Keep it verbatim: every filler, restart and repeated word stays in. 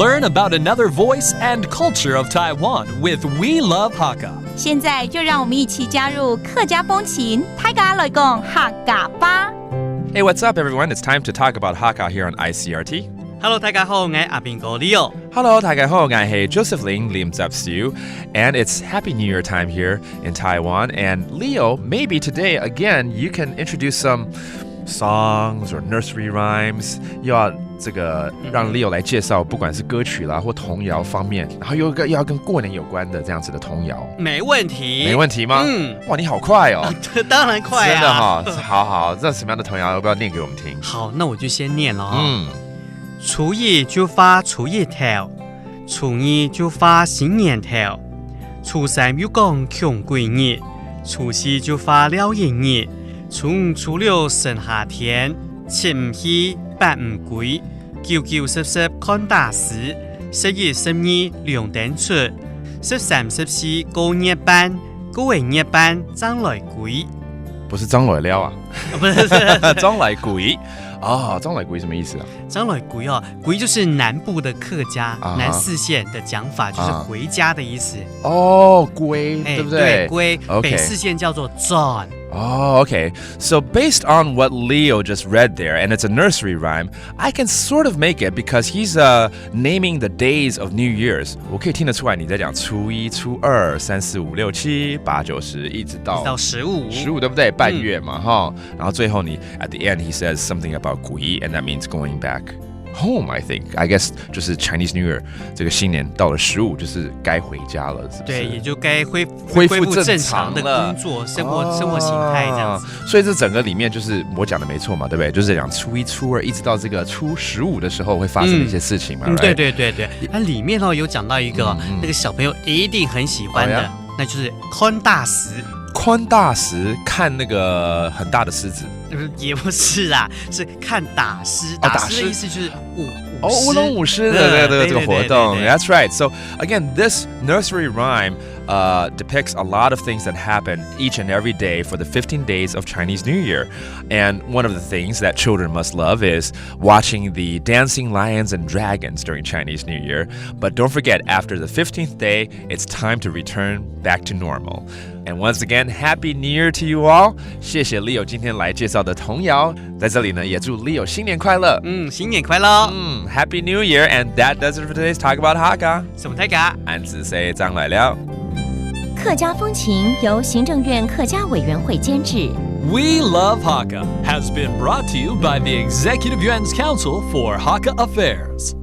Learn about another voice and culture of Taiwan with We Love Hakka. 现在就让我们一起加入客家风情，大家来讲客家吧。 Hey, what's up, everyone? It's time to talk about Hakka here on I C R T. Hello，大家好，我係阿兵哥 Leo。 Hello, 大家好，我係 Joseph Ling Lim Zap Siu, and it's Happy New Year time here in Taiwan. And Leo, maybe today again you can introduce some songs or nursery rhymes. 又要这个让 Leo 来介绍，不管是歌曲啦或童谣方面，然后又跟又要跟过年有关的这样子的童谣，没问题，没问题吗？嗯，哇，你好快哦！当然快啊，真的哈，好好，这什么样的童谣要不要念给我们听？好，那我就先念了哈。嗯，初一就话初一头，初二就话新年头，初三又讲穷鬼日，初四就话尞阴日，初五初六生夏天，七毋去，八毋歸，九九十十看打尸，十一十二亮灯出，十三十四过月半，过完月半正来归。不是张来了啊，不是，是张来鬼啊，张来鬼什么意思啊？张来归哦，归就是南部的客家，啊哈南四县的讲法，就是啊回家的意思。哦，归，哎，对不对？归 OK 北四县叫做转。 Oh, okay. So based on what Leo just read there, and it's a nursery rhyme, I can sort of make it because he's uh, naming the days of New Year's. 我可以听得出来你在讲初一、初二、三四五六七八九十，一直到到十五，十五，对不对？半月嘛，哈。然后最后你 at the end he says something about 归, and that means going back home. I think, I guess 就是 Chinese New Year 这个新年到了十五，就是该回家了，是不是？对，也就该恢恢复恢复正正常的常了工作生活生活形态这样子。哦，所以这整个里面就是我讲的没错嘛，对不对？就是讲初一、初二一直到这个初十五的时候会发生的一些事情嘛，嗯， right？对对对对，它里面哦有讲到一个嗯嗯那个小朋友一定很喜欢的好呀，那就是看打尸。看打尸，看那个很大的狮子。呃也不是啦，是看打尸。哦打尸的意思就是舞舞狮。哦，舞龙舞狮的这个这个这个活动。嗯，对，对，对，对。 That's right. So again, this nursery rhyme uh, depicts a lot of things that happen each and every day for the fifteen days of Chinese New Year. And one of the things that children must love is watching the dancing lions and dragons during Chinese New Year. But don't forget, after the fifteenth day, it's time to return back to normal. And once again, Happy New Year to you all. 谢谢 Leo 今天来介绍的童谣，在这里呢也祝 Leo 新年快乐。嗯，新年快乐！嗯，Happy New Year, and that does it for today's Talk About Hakka. 什么大家？俺是谁张来了。客家风情由行政院客家委员会监制。 We Love Hakka has been brought to you by the Executive Yuan's Council for Hakka Affairs.